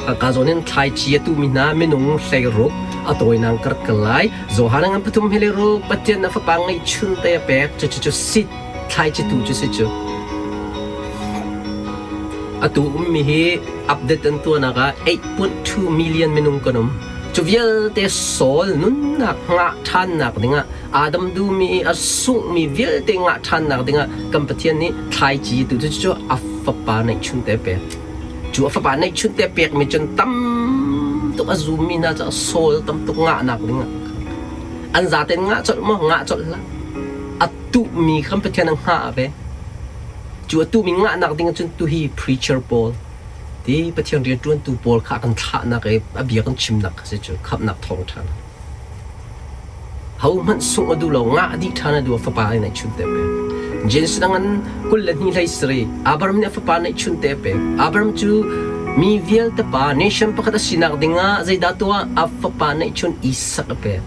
Ka zawn in thlaici a tuhmi hna minung 16 a tawinak ka rak kal lai. Johan ngan pathum he le ruk Pathian a fapa ngeihchun te a pek. Cucu cu sit thlaici tu cu si cu. Atu ummi hi update an tuahnak ah 8.2 million minung kan um. Cu vialte Saul nunnak ngah ṭhannak dingah Adam duhmi i a sunghmi vialte ngah ṭhannak dingah kan Pathian nih thlaici tu cu cu a fapa neihchun te a pek. Cu a fapa neihchun te a pekmi cun tam tuk a zummi hna cu Saul tam tuk ngahnak dingah an zaten ngah colh maw ngah colh hlah. A tuhmi kan Pathian a hngah ve. Cu a tuhmi ngahnak ding cun tuhi preacher pawl ti Pathian rianṭuantu pawl kha a kan thlahnak i a bia kan chimnak kha si cu khamhnak thawngṭha. Hohmanh sungh a duh lo, ngah dih ṭhan a duh, a fapa nih neihchun te a pek. Genesis ngan 22 hlei sarih Abraham nih a fapa neihchun te a pek. Abraham cu mi vialte pa nation pakhat a sinak dingah zeidah tuah a fapa neihchun Isak a pek.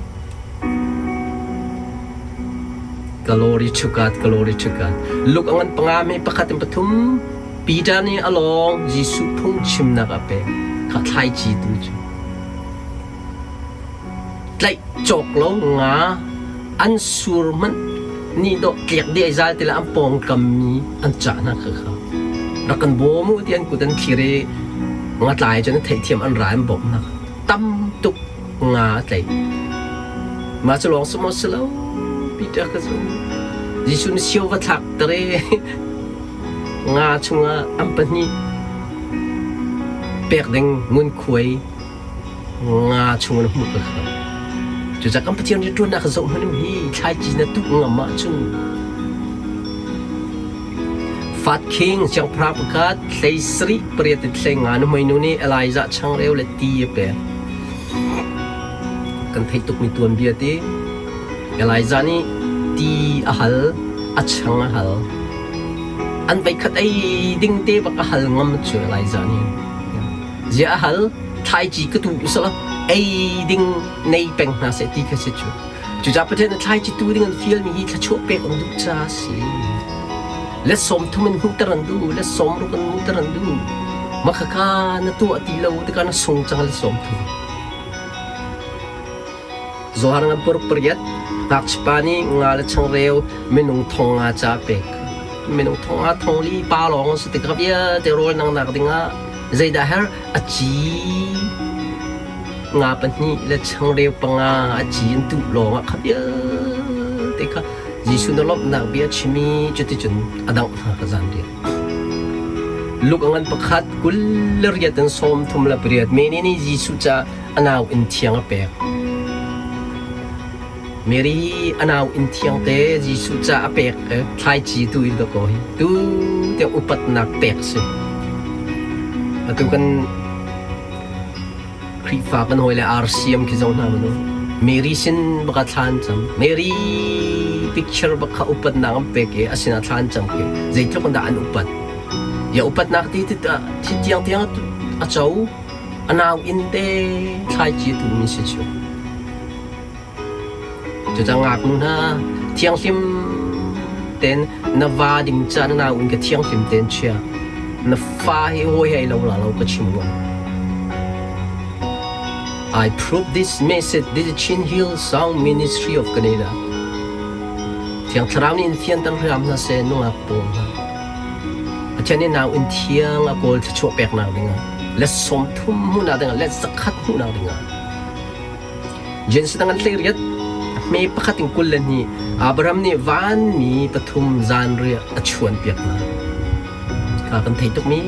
Glory to God, glory to God. Luke a ngan panga me pakhat in pathum Peter nih a lawng Jesuh phungchimnak a pek. Kha thlaici tu cu. Tlaih cawk lo nga an sur hmanh nih dawh tliak dih ai zal ti le an pawngkam mi an cah hna kha kha rak kan bawm u ti an kut an thlir i ngatlai cun an theihthiam an ra an bawmh hna tam tuk nga a tlaih. Mah cu lawng si maw si lo Peter ka zum. Jesuh nih sio va thlak ter i nga chungah an pahnih pek ding ngunkhuai nga chung in hmuh ka kha. Cucaah kan Pathian rianṭuannak zoh hmanh hi thlaici na tuh ngam ahcun Fat King siangpahrang pakhat hlei sarih pariat in hlei nga nuhmeinu nih Elijah changreu le ti a pek. Kan theih tukmi tuanbia ti Elijah nih ti a hal, a chang a hal. An veikhat ei ding te bak a hal ngam cu Elijah nih. Ziah a hal? Thlaici ka tu usala ei ding nei peng hna seh ti kha si cu. Cucaah Pathian nih thlaici tu ding an fialmi hi thluachuah pek an duh caah a si. Let 30 in hmuhter an duh, let 60 in hmuhter an duh. Mah khakha na tuah ti lo tikah na sung cang let 30. Zohar ngan puruk pariat, ngakchipa nih nga le changreu minung thong nga ca pek. Minung thong nga thong li pa lawng si tikah vialte rawl nangnak dingah zeidah her a ci Nga pahnih le changreu panga a ci in tuh lawngah kha vialte kha Jesuh na lawmhnak bia a chim i cuticun a dangh hna kha zanriah. Luke a ngan pakhat 28 in 38 Mary nih Jesuh ca a nau inn thiang a pek. Mary hi a nau inn thiang te Jesuh ca a pek thlaici tu in dakaw hi tu tiang upatnak pek si. Atu kan Khrihfa kan hawile RCM khi zoh hna manu. Mary sin baka thla an cam. Mary picture bak kha upatnak an pek i a sinah thla an cam khi zeitluk in dah an upat. Ya upatnak ti ti thi tiang tiang a co a nau inn te thlaici tu mi si cu. Cucaah ngaknu hna thianghlim tein na va ding ca na nau in ka thianghlim tein chia. Na fa hi hawi he lo la lo ka chim ngam. I prove this message this is Chin Hill Sound Ministry of Canada. Thiang Thlarau nih in fianter hram hna seh nungak pawl hna. Pathian nih nau in thiang a kawl thluachuah peknak dingah let 30 hmuhnak dingah let 100 hmuhnak dingah Genesis dang an 18 hme pakhat in 22 Abraham nih vanmi pathum zanriah a chuanpiak hna. Kha kan thei tukmi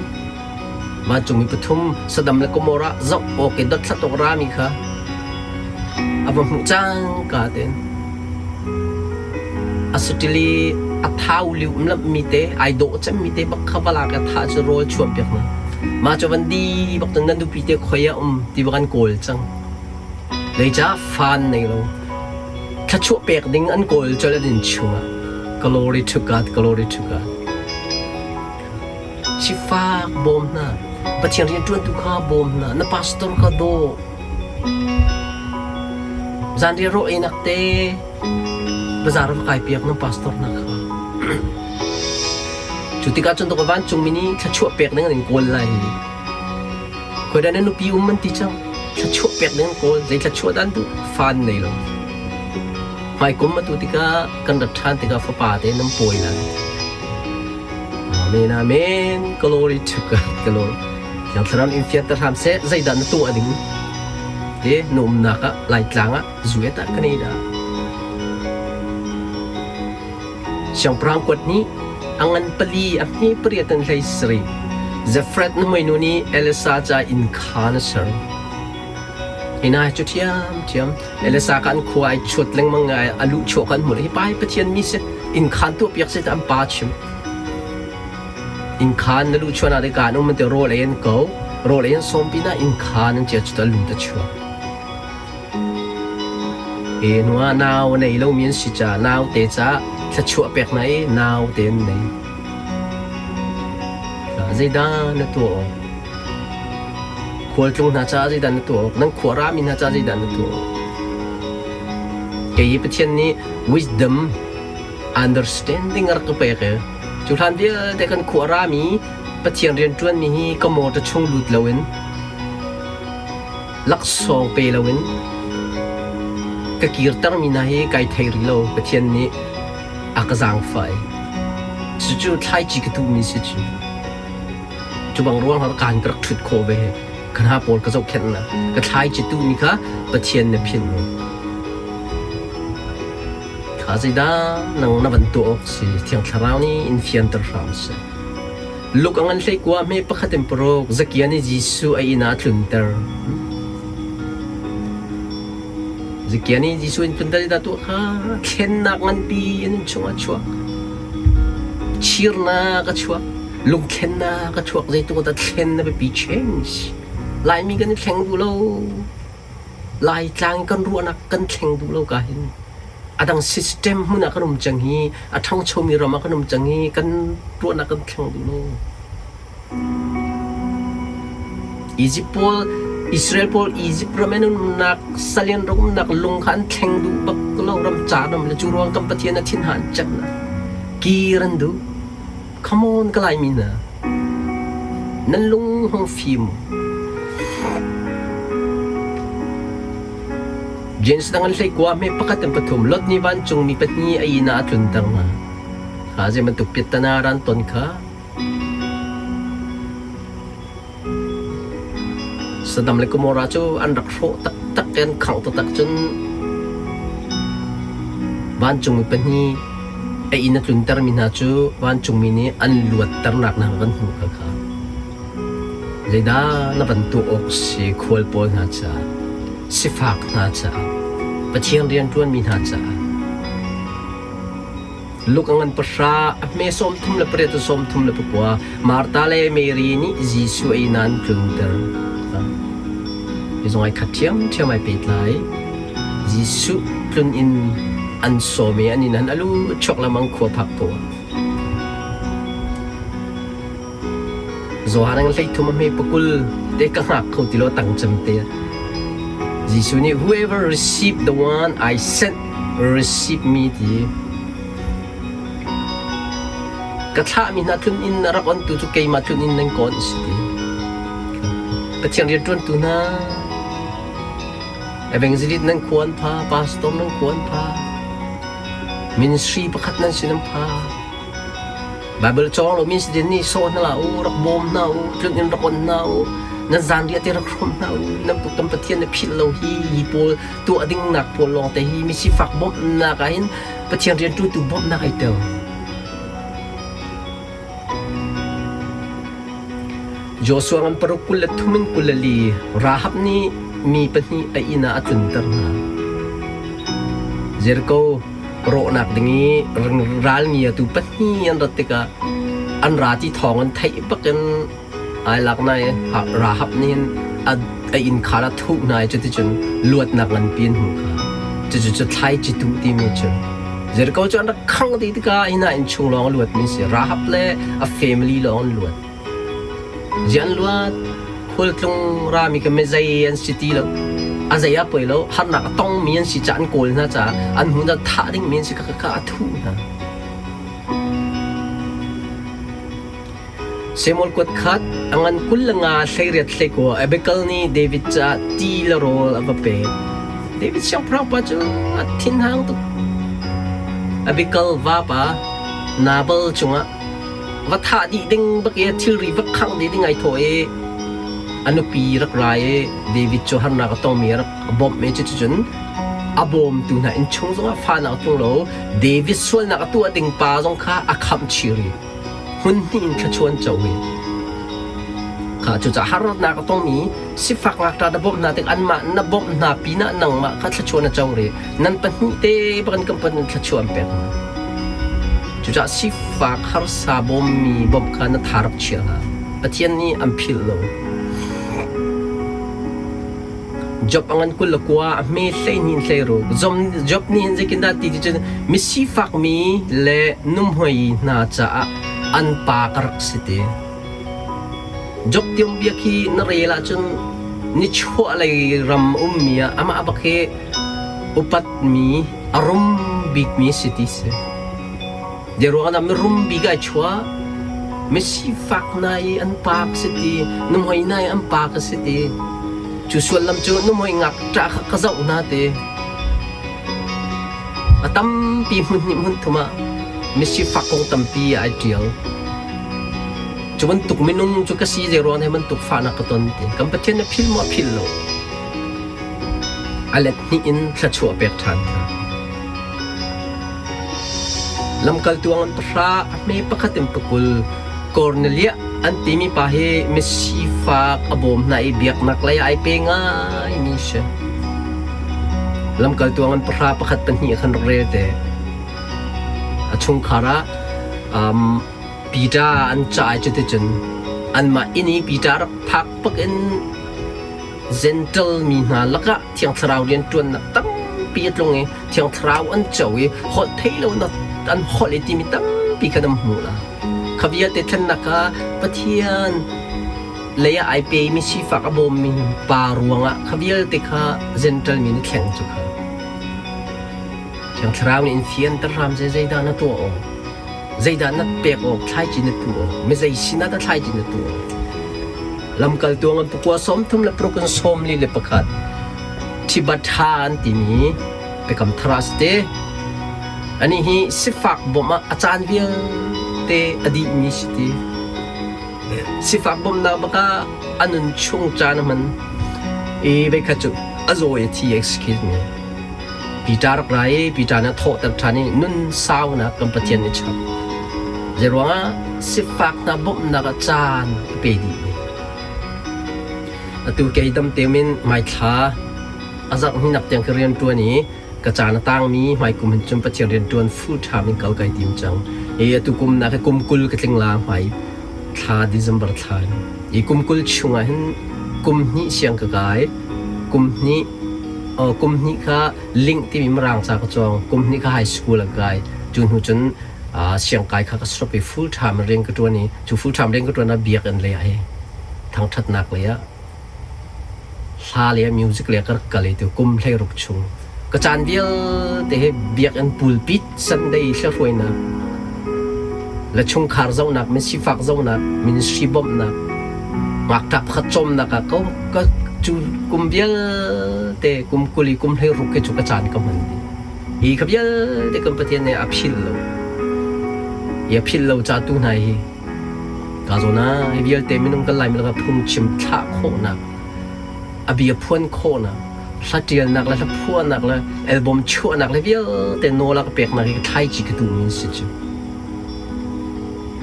vancungmi pathum Sodom le Gomorrah zoh awk i dothlat awk rami kha a va hmuh cangka tein a satili a thau liu lammi te ai dawh cemmi te bak kha va lak i tha cu rawl chuanpiak hna. Mah cu van di bak cun nan nupi te khoi ah um ti bak an kawl cang. Zeicah fan nei lo? Thluachuah pek ding an kawl colh an inn chungah. Glory to God, glory to God. Sifak bawm hna, Pathian rianṭuantu kha bawm hna, na pastor kha daw. Zanriah rawl einak te bazar va kai piak na pastor hna kha. Cu tikah cun vancungmi nih thluachuah pek ding an in kawl lai. Khoi na nupi um an ti cang. Thluachuah pek ding an kawl. Zei thluachuah dah an duh? Fa an nei lo. Hmaikum atu tikah kan rat ṭhan tikah fapa te nan pawi lai. Amen, amen. Glory to God. Glory. Thiang Thlarau in fianter hram seh. Zeidah na tuah ding? Te na umnak ah Laitlang ah zuet ah ka nei dah. Siangpahrang kuat nih a ngan pali a hme pariat in hlei sarih. Zefrat nuhmeinu nih Elisa ca inn kha na ser. Hina cu ṭhiamṭhiam Elisa kha an khua ai chuat lengmang i a luh chuah kha an hmuh. Hi pa hi Pathian mi si inn khaan tuahpiak si an pa chim. Inn khaan na luh chuahnak te kaan um an ti rawl ei an ko. Rawl ei an sawm pinah inn khaan an chia cu a lut a chuak. E hnuah nau a nei lomi an si caah naute caah thluachuah pek hna i naute an nei. Zeidah na tuah awk? Khualtlung hna caah zeidah na tuah awk? Nan khua rami hna caah zeidah na tuah awk? Kei hi Pathian nih wisdom, understanding a rak ka pek i cu hlan vialte kan khua rami Pathian rianṭuanmi hi ka motor chung lut loin laksawng pe loin ka kirtermi hna hi kai thei rih lo. Pathian nih a ka zaangfah i cucu thlaici ka tuhmi si cu. Cu bang ruang ah kaan ka rak ṭhut khawh ve. Ka hna pawl ka zohkhenh hna. Ka thlaici tuhmi kha Pathian nih philh lo. Kha zeidah nang na van tuah awk si Thiang Thlarau nih in fianter hram seh. Luk a ngan hleikua hme pakhat in paruk Zakia nih Jesuh a inn ah a tlunter. Zakia nih Jesuh in tlunter dah tuah kha thlennak nganpi an chungah chuak. Chirnak a chuak, lungthlennak a chuak, zeitluk dah thlen a biapi change. Laimi kan i thleng duh lo. Laitlang kan ruahnak kan thleng duh lo ka hin. A dang system hmun ah kan um cang hi, a ṭhangchomi ram ah kan um cang hi, kan ruahnak kan thleng duh lo. Egypt pawl, Israel pawl Egypt ram in umnak, salian ram umnak lung kha an thleng duh bak lo ram ca ram le cu ruang kan Pathian a thin ha an cem na. Kir an duh. Come on ka Laimi hna. Nan lung hong fim. James dang an hlei kua hme pakhat in pathum Lot nih vancungmi pahnih a inn ah a tlunter hna. Kha zei bantuk piattana ran ton kha Saddam le Gomorrah cu an rak hrawh taktak i an khangh taktak cun vancungmi pahnih a inn a tluntermi hna cu vancungmi nih an luatternak hna kan hmuh kha kha. Zeidah na van tuah awk si khual pawl hna caah, sifak hna caah, Pathian rianṭuanmi hna caah? Luke a ngan pahra, a hme 38 in 39, Martha le Mary nih Jesuh a inn ah an tlunter. Hi zong ai khat ṭhiamṭhiam ai pehtlai. Jesuh tlun in an sawm i an inn an alu chuak lengmang khua phak poah. Johan ang 13 a hme pakul te ka hngak kho ti lo tang cem te. Jesuh nih whoever receive the one I sent receive me ti. Ka thlahmi hna tlun in na rak ontu cu keimah tlun in nan kawn si ti. Pathian rianṭuantu hna evangelist nan khuan pha, pastor nan khuan pha, ministry pakhat nan sin an pha. Baibal cawng lomi si nih sawh hna hlah u, rak bawm hna u, tlun in rak on hna u, nan zanriah te rak hrawm hna u, nan puktam Pathian na philh lo hi, hi pawl tuah dingnak pawl lawng te hi misifak bawmhnak ah hin Pathian rianṭuantu bawmhnak ai tel. Joshua ngan paruk 23 in 24 Rahab nih mi pahnih a inn ah a tlunter hna. Jericho rawhnak ding i ral ngiatu pahnih an rat tikah an ra ti thawng an theih bakin ai lak na i Rahab nih hin a inn khar a thuh hna i cuticun luatnak nganpi an hmuh kha cucu cu thlaici tuh timi cu Jericho cu an rak khangh dih tikah hi hna innchung lawng a luatmi si Rahab le a family lawng an luat Zian luat khualtlung rami ka mezei an si ti lo. A zei ah poi lo harnak a tongmi an si caah an kawl hna caah an hmun ah thah dingmi an si kha kha a thuh hna. Samuel kuat khat a ngan 25 hleiriat hleikua Abigail nih David caah ti le rawl a va pek. David siangpahrang pa cu a thinhang tuk. Abigail vapa Nabal cungah va thah dih ding bak i thilri va khangh dih ding ai thawh i a nupi rak ra i David cu harnak a tongmi a rak bawmh i cuticun a bawmtu hna innchung zongah fahnak a tlung lo. David sualnak a tuah ding pa zong kha a khamh chih rih. Hmun hnih in thluachuah an co i kha cucaah harnak a tongmi sifak ngakṭa na bawmh hna tik anmah na bawmh hna pinah nangmah kha thluachuah na co rih. Nan pahnih te bakin kan pan in thluachuah an pek hna. Cucaah sifak harsa bawmmi bawmh kha na tha rak chia hlah. Pathian nih an philh lo. Job a ngan 29 a hme 12 hleiruk. Job nih hin zeitindah ti ti cun misifakmi le numhoi hna caah an pa ka rak si ti. Job tiang bia khi na rel ahcun nichuahlei ram ummi ah amah bak hi upatmi a rum bikmi si ti si. Zei ruangah dah mirum bik ai chuah? Misifak hna i an pa ka si ti, nuhmei hna i an pa ka si ti. Cu sullam cu nuhmei ngakṭah kha ka zoh hna ti. A tampi hmun hnih hmun thum ah misifak kong tampi ai ṭial. Cu bantuk minung cu ka si zei ruang he bantuk fahnak ka ton ti. Kan Pathian na philh maw philh lo? A let hnih in thluachuah pek ṭhan kha. Lamkaltu an pahra a hme pakhat in pakul Korneliah an timi pa hi misifak a bawm hna i biaknak lei ai pe ngaimi si. Lamkaltu an pahra pakhat pahnih khan rak rel te. A chungkhar ah um, Peter an ca i cuticun anmah inn i Peter rak phak bak in Gentle mi hna lakah Thiang Thlarau rianṭuannak tampi a tlung i Thiang Thlarau an co i holh thei lonak an holh i timi tampi kha nan hmuh la. Kha vialte thlennak kha Pathian lei ah ai pemi sifak a bawmmi pa ruangah kha vialte kha Gentle mi nih thleng cu kha. Thiang Thlarau nih in fianter hram seh zeidah na tuah awk, zeidah na pek awk, thlaici na tuh awk, mi zei sinah dah thlaici na tuh awk. Lamkaltu an pakua 36 in 41 Thibatha an timi Biakam Thar ah si Anih hi sifak bawmh ah a caan vialte a dihmi si ti. Sifak bawmhnak bakah a nun chung caan a hman. I veikhat cu a zaw i a thi excuse me. Peter rak ra i Peter nih a thawhter ṭhan i nun saunak kan Pathian nih chap. Zeiruangah sifak hna bawmhnak ah caan a pe dih mi. Atu kei dam temin maithla a zarh hninak tiang ka rian ṭuan i ka caan a tangmi hmaikum hin cun Pathian rian ṭuan full time in kal kai tim cang. I atu kum nak hi kum 20 ka tling la hmai thla December thla in. I kum 20 chungah hin kum hnih siang ka kai. Kum hnih kum hnih kha link timi Mirang ca ka cawng. Kum hnih kha high school a kai. Cu hnu cun siangkai kha ka stop i full time rian ka ṭuan i cu full time rian ka ṭuan ah biakinn lei ah hi thangṭhatnak lei ah hla lei ah music lei ah ka rak kal i tu kum 16 chung ka caan vialte hi biakinn pulpit Sunday hlahruainak le chungkhar zohnak misifak zohnak ministry bawmhnak ngakṭah pakhat cawmnak ah ka cu kum vialte kum 20 i kum 16 ke cu ka caan ka hman dih. Hi kha vialte kan Pathian nih a philh lo. Hi a philh lo ca tu hna hi ka zawn ah hi vialte minung kan Laimi lakah phungchim thlah khawhnak, a bia phuan khawhnak, hla ṭialnak le hla phuahnak le album chuahnak le vialte nawl a ka peknak hi ka thlaici ka duhmi an si cu.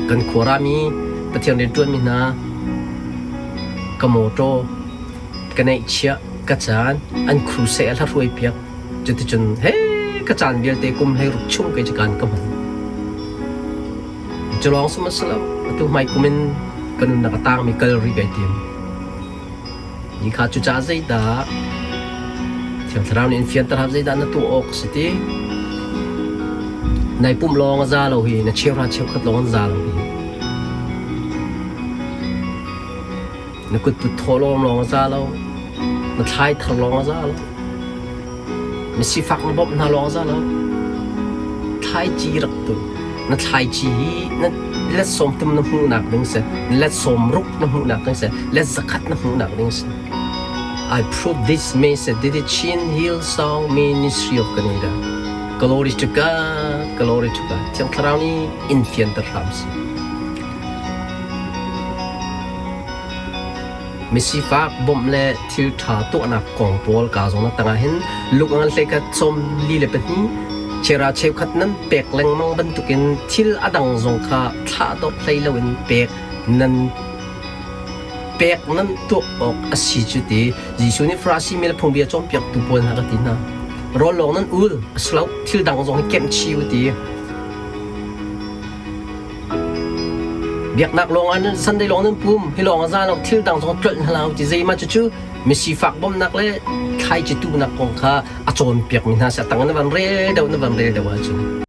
Kan khua rami Pathian rianṭuanmi hna ka mawṭaw ka neihchiah ka caan an crusade a hla hruai piak cuticun he ka caan vialte kum 16 chung kei cu kaan ka hman. Cu lawng sihmanhsehlaw atu hmai kum in ka nunnak a tangmi kal rih kai tim. Ni kha cucaah zeidah Thiang Thlarau nih in fianter hau zeidah na tuah awk a si ti? Nai pumh lawng a za lo hi, na cheuhra cheukhat lawng an za lo hi. Na kutput thawhlawm lawng a za lo, na thlai thar lawng a za lo, na sifak na bawmh hna lawng a za lo. Thlaici rak tu. Na thlaici hi na Let 30 na hmuhnak ding si. Let 60 na hmuhnak ding si. Let 100 na hmuhnak ding si. I prove this message to the Chin Hillsong Ministry of Canada. Glory to God, glory to God. Thiang Thlarau nih in fianter hram seh. Misifak bawmh le thil ṭha tuahnak kong pawl kaa zong na tangah hin luk ngan hlei 42 chera cheukhat nan pek lengmang bantukin thil a dang zong kha thlahdorh hlei loin pek nan pek nan tuah awk a si cu ti Jesuh nih Farasi mi le phungbia cawnpiaktu pawl hna ka ti hna. Rawl lawng nan ul a si lo thil dang zong hi kemh chih u ti. Biaknak lawng ah nan Sunday lawng nan pum, hi lawng a za lo, thil dang zong tlolh hna lo ti zeimah cucu misifak bawmhnak le thlaici tuhnak kong kha a cawnpiakmi hna si. A tang na van rel deuh na van rel deuh ahcun.